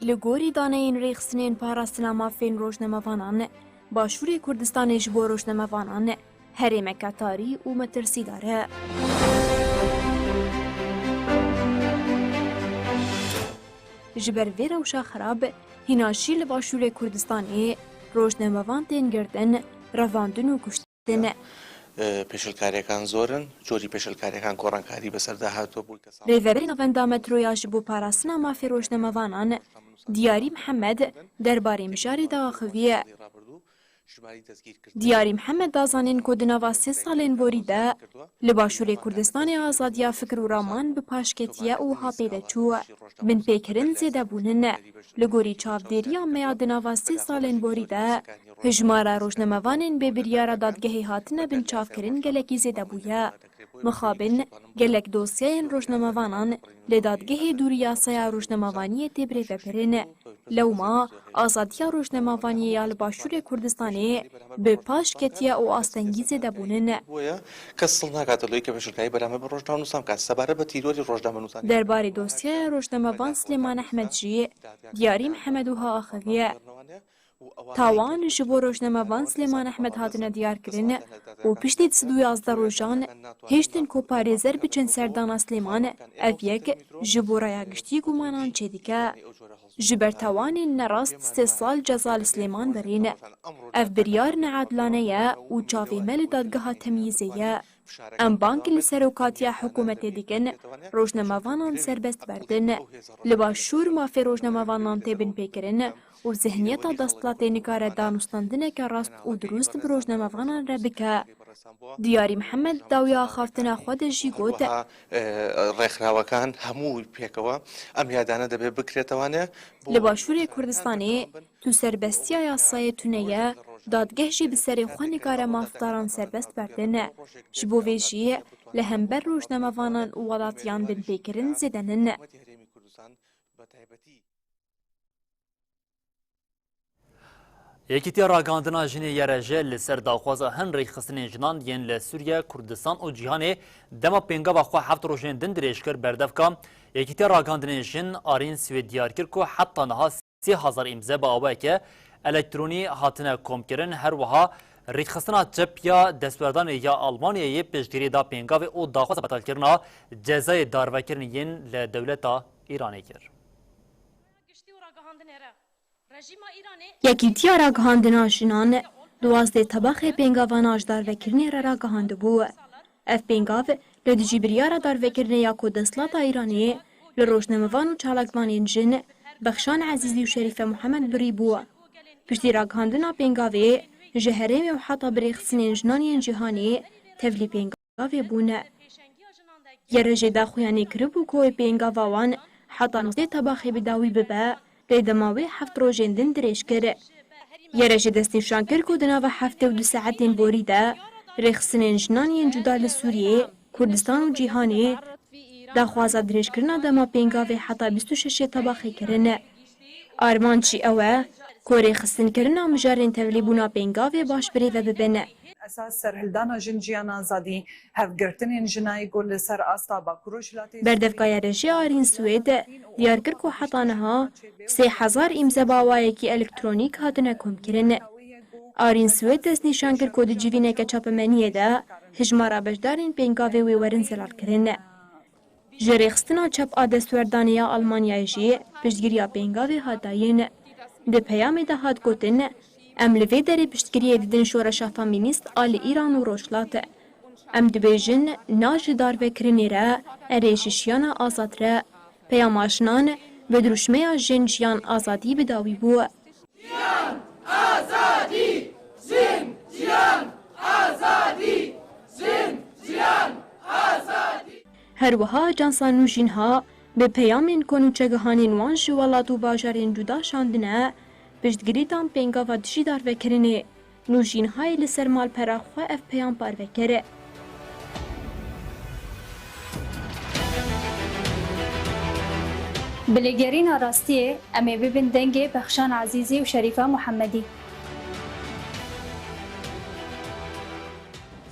Li gorî daneyên rêxistinên parastina mafên rojnamevanan, Başûrê Kurdistanê ji bo rojnamevanan herêmeke tarî û metirsîdar e. Ji ber vê rewşa xirab, hîna jî li Başûrê Kurdistanê rojnamevan tên girtin, revandin û kuştin. Pêşilkariyekên zor in, corî pêşilkariyekên gorankarî bi ser de hatibû, kesandin. Rêveberê Navenda Metroya ji bo parastina mafê rojnamevanan, Diyarî Mihemed, derbarê mijarê de axiviye. Diyarî Mihemed da zanîn ku di nava sê salên borî de li Başûrê Kurdistanê azadiya fikir û raman bi paş ketiye û wiha pê de çû. Binpêkirin zêde bûnin. Li gorî çavdêriya me ya di nava sê salên borî de, hijmara rojnamevanên bê biryara dadgehê hatine binçavkirin gelekî zêde bûye. Mixabin, gelek dosyayên rojnamevanan li dadgehê dûrî yasaya rojnamevaniyê tê birêvebirin. Lewma, azadiya rojnamevaniyê ya li Başûrê Kurdistanê bi paş ketiye û astengî zêde bûnin. بۆیە کەس سڵ ناکاتە لەوەی کە پێشنگایی بەرامبەر بە ڕۆژنامەنووسان بکات سەبارەت بە تیرۆری ڕۆژنامەنووسان. Derbarê dosyaya rojnamevan Silêman Ehmed jî Diyarî Mihemed wiha axiviye. Tawan ji bo rojnamevan Silêman Ehmed hatine diyarkirin û piştî di sed û yazdeh rojan hêştin ku parêzer biçin serdana Silêman, ev yek ji bo raya giştî gumanan çêdike. Ji ber tawanên nerast sê sal ceza li Silêman birîn. Ev biryar neadilane ye û çavê me li dadgeha temyîzê ye. Em bang li serokatiya hikûmetê dikin, rojnamevanan serbest berdin. Li Başûr mafê rojnamevanan tê binpêkirin û zihniyeta desthilatê nikare danûstandineke rast û dirust bi rojnamevanan re bike. Diyarî Mihemed dawiya axaftina xwe de jî got, هەروەها ڕێکخراوەکان هەمووی پێکەوە ئەم یادانە دەبێ بکرێتەوانێ بۆ Li Başûrê Kurdistanê tu serbestiya yasayê tune ye, dadgeh jî bi serê xwe nikare mafdaran serbest berdin. Ji bo vê jî li hember rojnamevanan û welatiyan binpêkirin zêde nin. Yekîtiya Ragihandina Jinê Y R J li ser daxwaza hin rêkxistinên jinan yên li Sûriye, Kurdistan û cîhanê dema pêngava xwe heft rojên din dirêj kir. Berdevka Yekîtiya Ragihandinên Jin Arîn Swêd diyar kir ku heta niha sê hezar îmze bi awayeke elektronî hatine komkirin. Her wiha rêkxistina çep ya destwerdanê ya Almanyayê piştgirî da pêngavê û daxwaza betalkirina cezayê darvekirinê yên li dewleta Îranê kir. Yekîtiya Ragihandina Jinan duwazdeh tebaxê pêngavana ji darvekirinê re ragihandibû. Ev pêngav li dijî biryara darvekirinê ya ku desthilata Îranê li rojnamevan û çalakvanên jin Bexşan Ezîzî û Şerîfe Muhemed birî bû. Piştî ragihandina pêngavê ji herêmê û heta birêxistinên jinan yên cîhanê tevlî pêngavê bûne. Y R J daxuyanî kiribû ku wê pêngava wan heta nozdeh tebaxê bi dawî bibe, lê dema wê heft rojên din dirêj kir. Y R J destnîşan kir ku di nava heftê û du saetên borî de rêxistinên jinan yên cuda li Sûriyê, Kurdistan û cîhanê daxwaza dirêjkirina dema pêngavê heta bîst û şeş tebaxê kirin. Armanc jî ew e ku rêxistinkirina mijarên tevlîbûna pêngavê baş birêve bibin. Esas serhildana jin, jiyan, azadî, hevgirtinên jinayê ku li ser asta Bakur Rojhilatê Berdevka Y R J Arîn Swêd diyar kir ku heta niha sê hezar îmze bi awayekî elektronîk hatine komkirin. Arîn Swêd destnîşan kir ku di civîneke çapemeniyê de hijmara beşdarên pêngavê wê werin zelalkirin. Ji rêxistina çep a destwerdanê ya Almanyayê jî piştgiriya pêngavê hat dayîn. Di peyamê de hat gotin, em li vê derê piştgiriyê didin şoreşa femînîst a li Îran û Rojhilat. Em dibêjin, na ji darvekirinê re, erê ji jiyana azad re. Peyama jinan bi dirûşmeya jin, jiyan, azadî bi dawî bû. Jiyan, azadî! Jin, jiyan, azadî! Jin, jiyan, azadî! Her wiha Ajansa Nûjînha bi peyamên ku nûçegihanên wan ji welat û bajarên cuda şandine, piştgirî dan pêngava dijî darvekirinê. Nûjînhayê li ser malpera xwe ev peyam parve kir. Bi lêgerîna rastiyê em ê bibin dengê Bexşan Ezîzî û Şerîfe Muhemedî.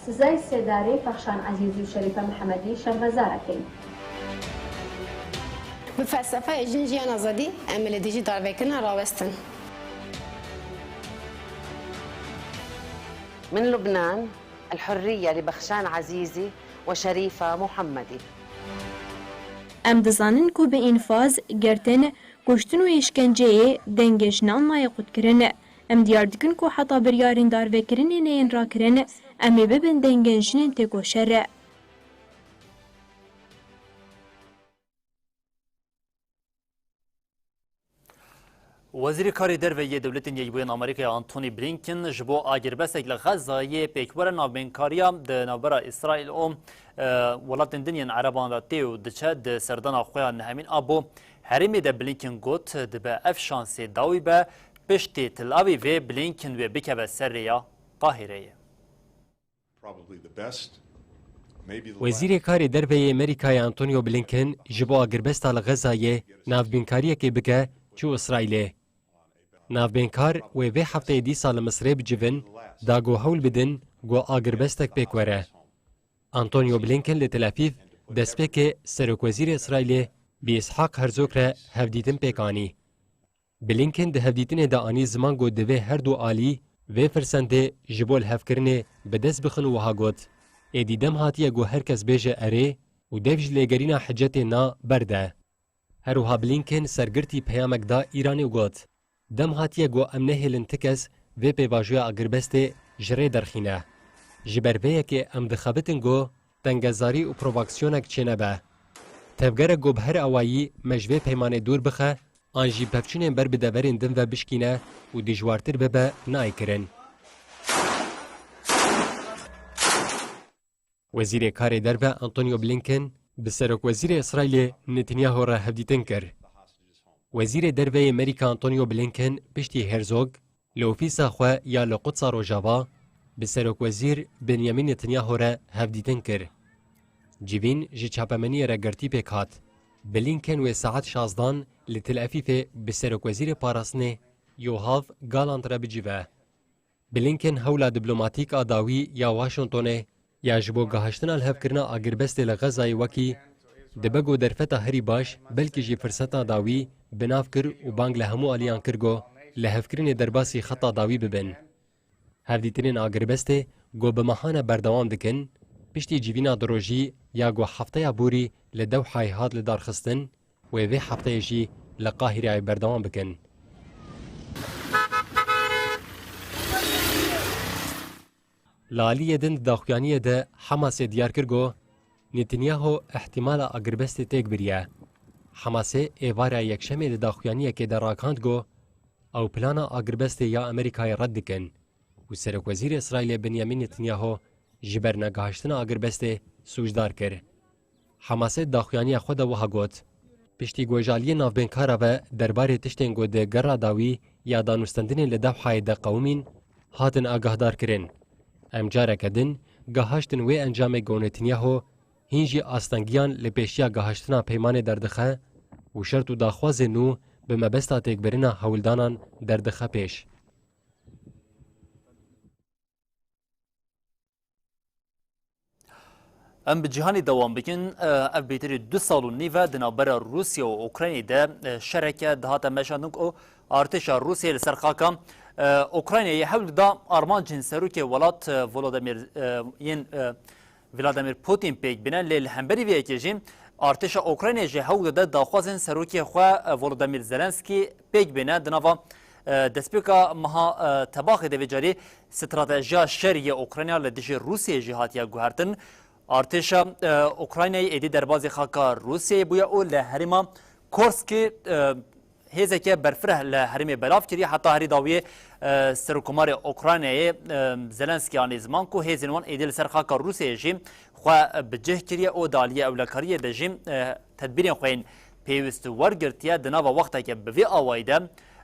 Sizay Sêdarê, Bexşan Ezîzî û Şerîfe Muhemedî şermezar ekeyn. Bi felsefeyê jin, jiyan, azadî em ê li dijî darvekirina rawestin. من لبنان، الحرية لبخشان عزيزي وشريفة محمدي. Em dizanin ku bi înfaz, girtin, kuştin û îşkenceyê dengê jinan nayê qutkirin. Em diyar dikin ku heta biryarên darvekirinê neyên rakirin, em ê bibin dengên jinên têkoşer. Wezîrê Karê Derve yê Dewletên Yekbûyên Amerîkayê Antony Blinken ji bo agirbestek li Xezayê pêk were navbênkariya di navbera Îsraîl û, e, welatên din yên Ereban de tê û diçe di serdana xwe ya nehemîn a bo herêmê de Blinken got, dibe ev şansê dawî be, piştî Tel Avîvê Blinken wê bikeve ser rêya Qahireyê. Probably the best, maybe the Wezîrê last. Karê Derve yê Amerîkayê Antonio Blinken ji bo agirbesta li Xezayê navbînkariyekê bike çû Îsraîlê. Navbênkar wê vê hefteyê dîsa li Misirê bicivin, da ku hewl bidin ku agirbestek pêk were. Antonio Blinken li Tel Avîv destpêkê Serokwezîrê Îsraîlê bi Îshak Herzog re hevdîtin pêk anî. Blinken di hevdîtinê de anî ziman ku divê her du alî vê firsendê ji bo lihevkirinê bi dest bixin û wiha got, êdî dem hatiye ku her kes bêje erê û dev ji lêgerîna hicetê na berde. Her wiha Blinken sergirtî peyamek da Îranê û got, dem hatiye ku em nehêlin ti kes vê pêvajoya agirbestê ji rê derxîne. Ji ber vê yekê em dixebitin ku tengezarî û provokasyonek çênebe. Tevgerek ku bi her awayî me ji vê peymanê dûr bixe, an jî pevçûnên ber bi deverên din ve bişkîne û dijwartir bibe, nayê kirin. Wezîrê Karê Derve Antonio Blinken bi Serokwezîrê Îsraîlê Netanyahu re hevdîtin kir. Wezîrê Derve yê Amerîka Antonio Blinken piştî Herzog li ofîsa xwe ya li Qudsa Rojava bi Serokwezîr Benyamin Netanyahu re hevdîtin kir. Civîn ji çapemeniyê re girtî pêk hat. Blinken wê saet şazdan li Tel Avîvê bi Serokwezîrê Parastinê Yoav Gallant re bicive. Blinken hewla diplomatîk a dawî ya Washingtonê ya ji bo gihiştina lihevkirina agirbestê li Xezayê wekî dibe ku derfeta herî baş, belkî jî firseta dawî bi nav kir û bang li hemû aliyan kir ku lihevkirinê derbasî xeta dawî bibin. Hevdîtinên agirbestê ku bi mehan e berdewam dikin, piştî civîna du rojî ya ku hefteya borî li Dewhayê hat lidarxistin, wê vê hefteyê jî li Qahireyê berdewam bikin. Li aliyê din di daxuyaniyê de Hamasê diyar kir ku Netanyahu ihtimala agirbestê têk biriye. Hamasê êvara yekşemê di daxuyaniyekê de ragihand ku ew plana agirbestê ya Amerîkayê red dikin û Serokwezîrê Îsraîlê Benyamin Netanyahu ji ber negihiştina agirbestê sûcdar kir. Hamasê di daxuyaniya xwe de wiha got, piştî ku ji aliyê navbênkara ve derbarê tiştên ku di gerra dawî ya danûstendinên li Dewhayê de qewimîn, hatin agahdarkirin. Em careke din gihiştin wê encamê ku Netanyahu hîn jî astengiyan li pêşiya gihiştina peymanê derdixe û şert û daxwazên nû bi mebesta têkbirina hewldanan derdixe pêş. Em bi cîhanê dewam bikin. Ev bêtirî du sal û nîv e di navbera Rûsya û Ukraynayê de, e, şereke dihate meşandin ku artêşa Rûsyayê li ser xaka, e, Ukraynayê hewl dida armancên serokê welat, e, Volodymyr, e, yên, e, Vladimir Putin pêk bîne, lê li hemberî vê yekê jî artêşa Ukraynayê jî hewl dide daxwazên serokê xwe, e, Volodymyr Zelenskî pêk bîne. Di nava, e, destpêka meha, e, Tebaxê de vê carî stratejiya şerî yê Ukrayna li dijî Rûsyayê jî hatiye guhertin. Artêşa, e, Ukraynayê êdî derbazî xaka Rûsyayê bûye û li herêma Korskî, e, hêzeke berfireh li herêmê belav kiriye. Heta herî dawiyê, e, Serokkomarê Ukraynayê, e, Zelenskî anî ziman ku hêzên wan êdî li ser xaka Rûsyayê jî xwe bi cih kiriye û di aliyê ewlekariyê de jî, e, tedbîrên xwe yên pêwîst wergirtiye. Di nava wexteke bi vî awayî de,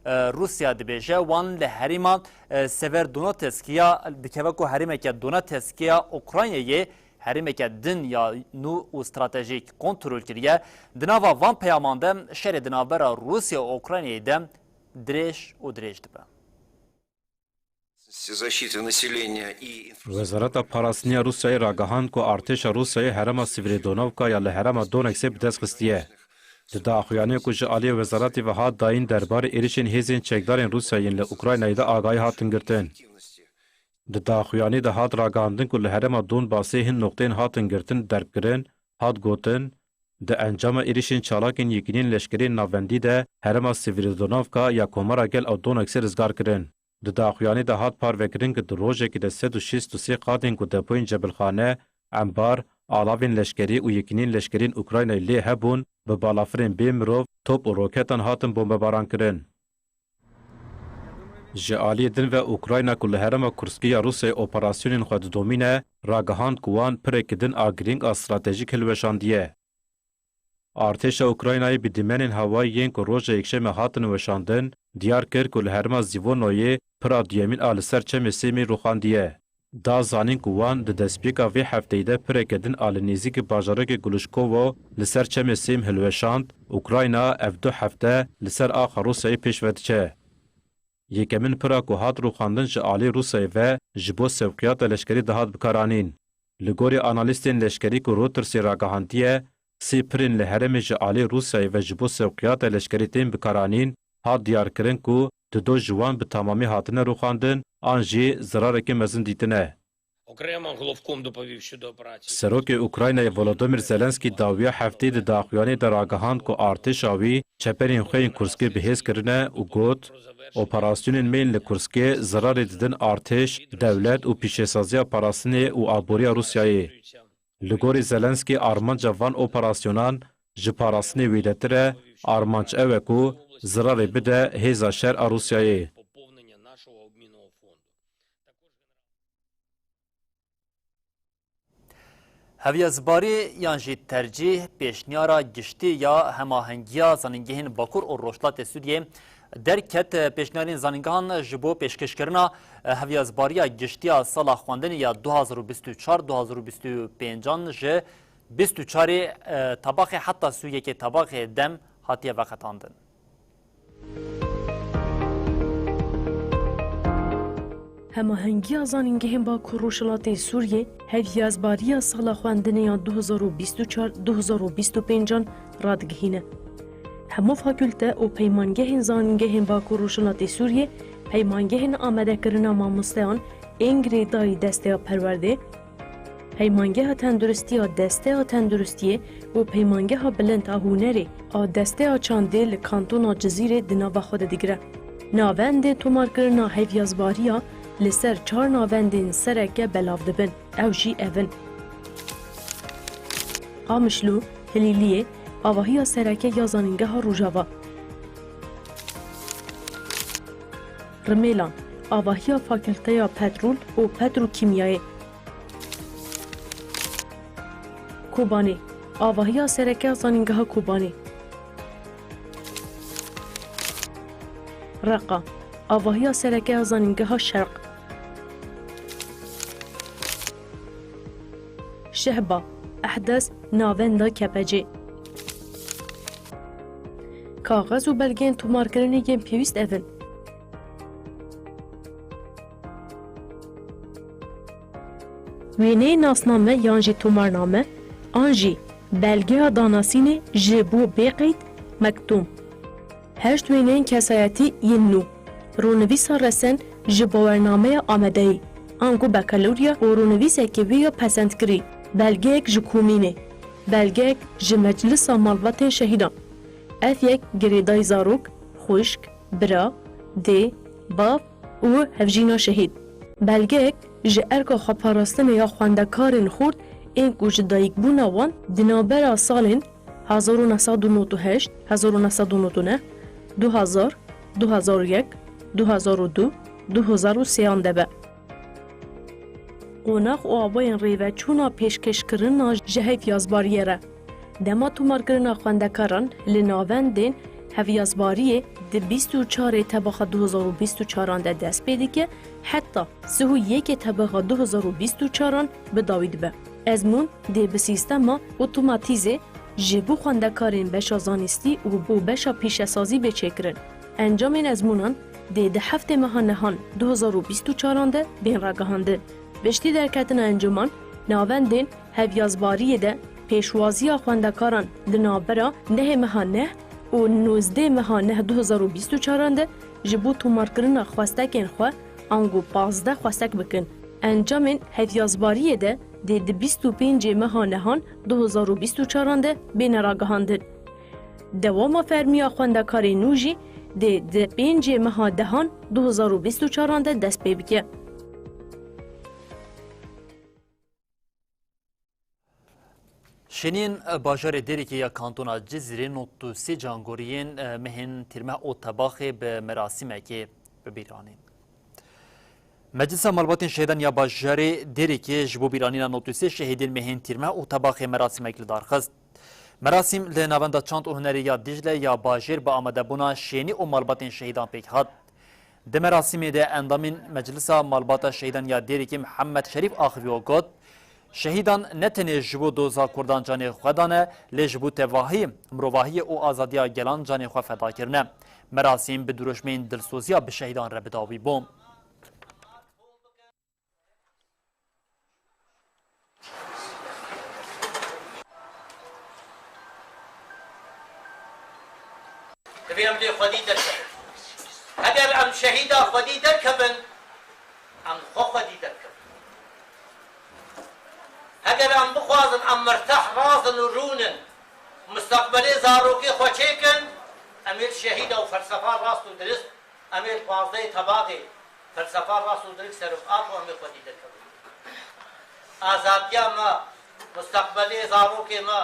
e, Rûsya dibêje wan li herêma, e, Severodonetskê ya dikeve ku herêmeke Donetskê ya Ukraynayê herêmeke din ya nû û stratejîk kontrol kiriye. Di nava van peyaman de şerê di navbera Rûsya û Ukraynayê de dirêj û dirêj dibe. Защиты населения и инфраструктуры. Wezareta Parastinê ya Rûsyayê ragihand ku artêşa Rûsyayê herêma Sivridonovka ya li herêma Donetskê bi dest xistiye. Di daxuyaniyê ku ji aliyê wezaretê ve hat dayîn derbarê êrişên hêzên çekdarên Rûsyayê yên li Ukraynayê de agahî hatin girtin. Di daxuyanî de hat ragihandin ku li herêma Donbasê hin noqteyên hatin girtin derbkirin, hat gotin, di encama êrişên çalakên Yekîneyên Leşkerî yên Navendî de herêma Sivridonovka ya Komara Gel û Donetskê rizgar kirin. Di daxuyanî de hat parvekirin ku di rojekê de sed û şêst û sê qadên ku depoyên cebilxane, embar, alavên leşkerî û yekîneyên leşkerî yên Ukraynayê lê hebûn, bi balafirên bê mirov, top û roketan hatin bombebaran kirin. Ji aliyê din ve Ukrayna ku li herêma Kurskê ya Rûsyayê operasyonên xwe didomîne, ragihand ku wan pireke din a girîng a stratejîk hilweşandiye. Artêşa Ukraynayê bi dîmenên hewayî yên ku roja Yekşemê hatin weşandin, diyar kir ku li herêma Zîvonoyê pira duyemîn a li ser Çemê Sêmî rûxandiye. Da zanîn ku wan di destpêka vê hefteyê de pireke din a li nêzîkî bajarokê Guluşkovo li ser Çemê Sêm hilweşand, Ukrayna ev du hefte li ser axa Rûsyayê pêş ve diçe. Yekemin pira ku hat rûxandin ji alî Rûsyayê ve ji bo sewqiyata leşkerî dihat bikaranîn. Li gorî analîstên leşkerî ku Reutersê ragihandiye, sê pirên li herêmê ji alî Rûsyayê ve ji bo sewqiyata leşkerî tên bikaranîn, hat diyarkirin ku dido ji wan bi temamî hatine rûxandin an jî zirarekî mezin dîtine. Окремо головком доповів щодо операції. Serokê Ukraynayê Volodymyr Zelenskî dawiya hefteyê di daxuyaniyê de ragihand ku artêşa wî çeperên xwe yên Kurskê bi hêz kirine û got, operasyonên me yên li Kurskê zirarê didin artêş, dewlet û pîşesaziya parastinê û aboriya Rûsyayê. Li gorî Zelenskî armanca van operasyonan ji parastinê wêdetir e, armanc ew e ku zirarê bide hêza şer a Rûsyayê. Hevyazbarî yan jî tercîh pêşniyara giştî ya hemahengiya zanîngehên Bakur û Rojhilatê Sûriyê derket. Pêşniyarên zanîngehan ji bo pêşkêşkirina hevyazbariya giştî ya sala xwendinê ya du hazar û bîst û çar du hazar û bîst û pêncan ji bîst û çarê tebaxê heta sî û yekê tebaxê dem hatiye veqetandin. Hemahengiya zanîngehên Bakur Rojhilatê Sûriyê hevyazbariya sala xwendinê ya du hazar û bîst û çar du hazar û bîst û pêncan radigihîne. Hemû fakûlte û peymangehên zanîngehên Bakur Rojhilatê Sûriyê, peymangehên amadekirina mamosteyan ên girêdayî desteya perwerdê, Peymangeha Tenduristiya Desteya Tenduristiyê û Peymangeha Bilind a Hunerê a Desteya Çandê li Kantona Cizîrê di nava xwe de digire. Navendên tomarkirina hevyazbariya li ser çar navendên sereke belav dibin. Ew jî ev in: Qamişlo, Hilîliyê, avahiya sereke ya Zanîngeha Rojava. Rimêlan, avahiya Fakulteya Petrol û Petrokîmyayê. Kobanê, avahiya sereke ya Zanîngeha Kobanê. Reqa, avahiya sereke ya Zanîngeha Şerq. Şehba, Ehdes, Navenda Kepecê. Kaxez û belgeyên tomarkirinê yên pêwîst ev in: Wêneyê nasname yan jî tomarname an jî belgeya danasînê ji bo bêqeyd, mektûm. Heşt wêneyên kesayetî yên nû: ronivîsa resen ji bawernameya amadeyî, ango bakalorya û ronivîsekê wê ya pesendkirî, belgeyek ji komînê, belgeyek ji Meclisa Malbatên Şehîdan, ev yek girêdayî zarok, xwişk, bira, dê, bav û hevjîna şehîd, belgeyek ji erka xweparastinê ya xwendekarên xurt ên ku ji dayikbûna wan di navbera salên hezar û neh sed û nod û heşt, hezar û neh sed û nod û neh, du hezar, du hezar û yek, du hezar û du, du hezar û sêyan de be. Qonax û awayên rêveçûna pêşkêşkirina ji hevyazbariyê re. Dema tomarkirina xwendekaran li navendên hevyazbariyê di bîst û çarê tebaxa du hezar û bîst û çaran de dest pê dike, heta sih û yekê tebaxa du hezar û bîst û çaran bi dawî dibe. Ezmûn dê bi sîstema otomatîzê ji bo xwendekarên beşa zanistî û bo beşa pîşesazî bê çêkirin. Encamên ezmûnan dê di heftê meha nehan du hezar û bîst û çaran de bên ragihandin. Piştî derketina encaman, navendên hevyazbariyê de pêşwaziya xwendekaran di navbera nehê meha neh û nozdê meha neh du hezar û bîst û çaran de ji bo tomarkirina xwestekên xwe ango pazdeh xwestek bikin. Encamên hevyazbariyê de dê di bîst û pêncê meha nehan du hezar û bîst û çaran de bêne ragihandin. Dewama fermiya xwendekarê nû jî dê di pêncê meha dehan du hezar û bîst û çaran de dest pê bike. Şêniyên bajarê Dêrikê ya Kantona Cizîrê nod û sê cangoriyên, e, mehên Tîrmeh û Tebaxê bi merasîmekê bi bîr anîn. Meclisa Malbatên Şehîdan ya Bajarê Dêrikê ji bo bîranîna nod û sê şehîdên mehên Tîrmeh û Tebaxê merasîmek li dar xist. Merasîm li Navenda Çand û Hunerê ya Dîcle ya Bajêr bi amadebûna şênî û malbatên şehîdan pêk hat. Di merasîmê de endamên Meclisa Malbata Şehîdan ya Dêrikê Mihemed Şerîf axivî û got, Şehîdan ne tenê ji bo doza Kurdan canê xwe dane, lê ji bo tevahî, mirovahiyê û azadiya gelan canê xwe feda kirine. Merasîm bi dirûşmeyên dilsoziya bi şehîdan re bi dawî bû. Divê em lê xwedî derkevin. Heger em şehîda xwedî derkevin, em xwe xwedî derkevin. Heger em bixwazin em mirteh razin û rûnin, mustaqbelê zarokê xwe çêkin, em ê şehîda û felsefa rast û dirist, em ê pazdehê Tebaxê felsefa rast û dirist ser û bi ap û em ê xwedî derkevin. Azadiya me, mustaqbelê zarokê me,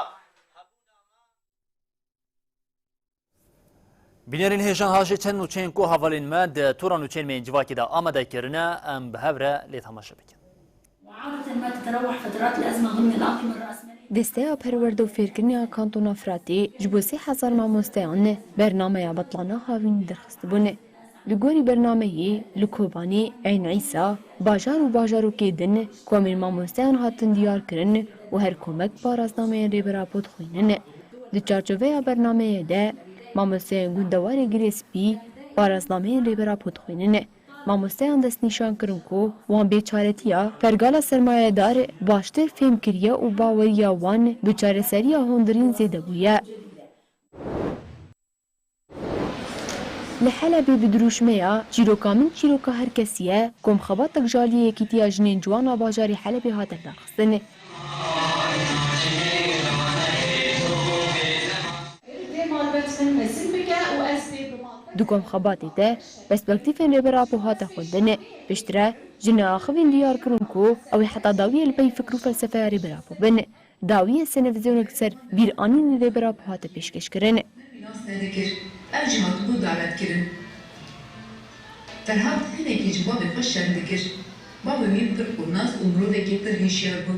Bînerên hêjan, ha jî çend nûçeyên ku hevalên me di tora nûçeyên me yên civakê de amade kirine, em bi hev re lê temaşe bikin. معارضة ما تتراوح فترات الأزمة ضمن الأنظمة الرأسمالية. Desteya Perwerde û Fêrkirinê ya Kantona Firatê ji bo sê hezar mamosteyan bernameya betlana havînî derxistibûn. Li gorî bernameyê, li Kobanê, Eyn Îsa, bajar û bajarokê din komên mamosteyan hatin diyar kirin û her komek parasnameyên Rêber Apo dixwînin. Di çarçoveya bernameyê de, mamosteyên gundewarê Girê Spî parasnameyên Rêber Apo dixwînin. Mamosteyan destnîşan kirin ku wan bêçaretiya pergala sermayedar baştir fêm kiriye û baweriya wan bi çareseriya hundirîn zêde bûye. Li Helebê bi dirûşmeya Çîroka min çîroka her kesî ye, komxebatek ji aliyê Yekîtiya Jinên Ciwan a bajarê Helebê hate lidarxistin. Dê malbet min mezin bike û ez dê bi malbet Di komxebatê de perspektîfên Rêber Apo hate xwendin. Piştre jine axivîn diyar kirin ku ew ê heta dawiyê li pey fikr û felsefeya Rêber Apo bin. Dawiyê senevizyonek ser bîranînê Rêber Apo hate pêşkêşkirin. Nas nedikir. Ev jî hatibû dawetkirin. Ferhat hinekî ji bavê xwe şerm dikir. Bavê wî pir xurnas û mirovekî pir hişyar bû.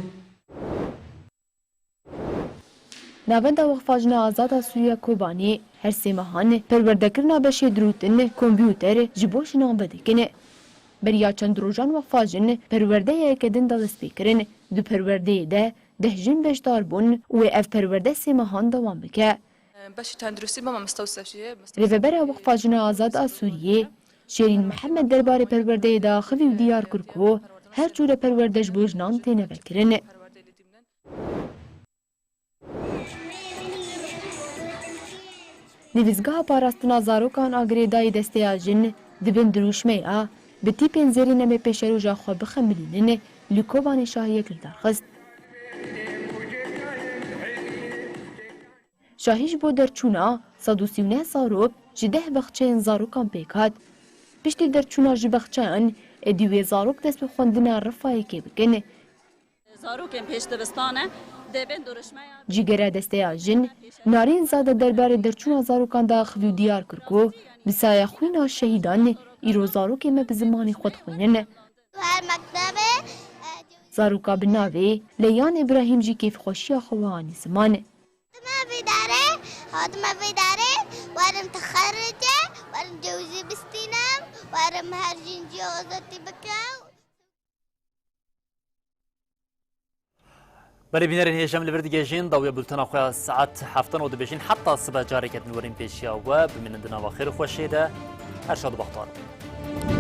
Navenda Weqfa Jina Azad a Sûriye Kobanê her sê mehan perwerdekirina beşê dirûtin kompûter ji bo jinan vedikin. Beriya çend rojan Weqfa Jin perwerdeyeke din da dest pê kirin. Di perwerdeyê de deh jin beşdar bûn û wê ev perwerde sê mehan dewam bike. Beşî tenduristî bama mistewsefiyê. Rêvebera Weqfa Jina Azad a Sûriyê, Şêrîn Mihemed derbarê perwerdeyê de axivî û diyar kir ku her cûre perwerde ji bo jinan têne vekirin. Nivîsgeha Parastina Zarokan a girêdayî Desteya Jin di bin dirûşmeya bi tîpên zêrîn em ê pêşeroja xwe bixemilînin li Kobanê şahiyek li dar xist. Şahî ji bo derçûna sed û sî û neh zarok ji deh bexçeyên zarokan pêk hat. Piştî derçûna ji bexçeyan, êdî wê zarok dest bi xwendina Rifayekê bikin. Zarokên pêşdivistan e, dê bên dirûşmeya Cîgera Desteya Jin, Narîn Zade derbarê derçûna zarokan de axivî û diyar kir ku bi saya xwîna şehîdan îro zarokê me bi zimanê xwe dixwînin. Her mektebê, e, Zaroka bi navê Leyan Îbrahîm jî kêfxweşiya xwe we anî ziman. Hatime vê darê, hatime vê darê, werim tixerricê, werim cewizî bistînim, werim her jîn cihazatî bike. Belê bînerên hêja, em li vir digihêjin dawiya bultena xwe ya saet heftan û dibêjin heta sibe careke din werin pêşiya we, bimînin di nava xêr û xweşiyê de. Her şad û bextewar bin.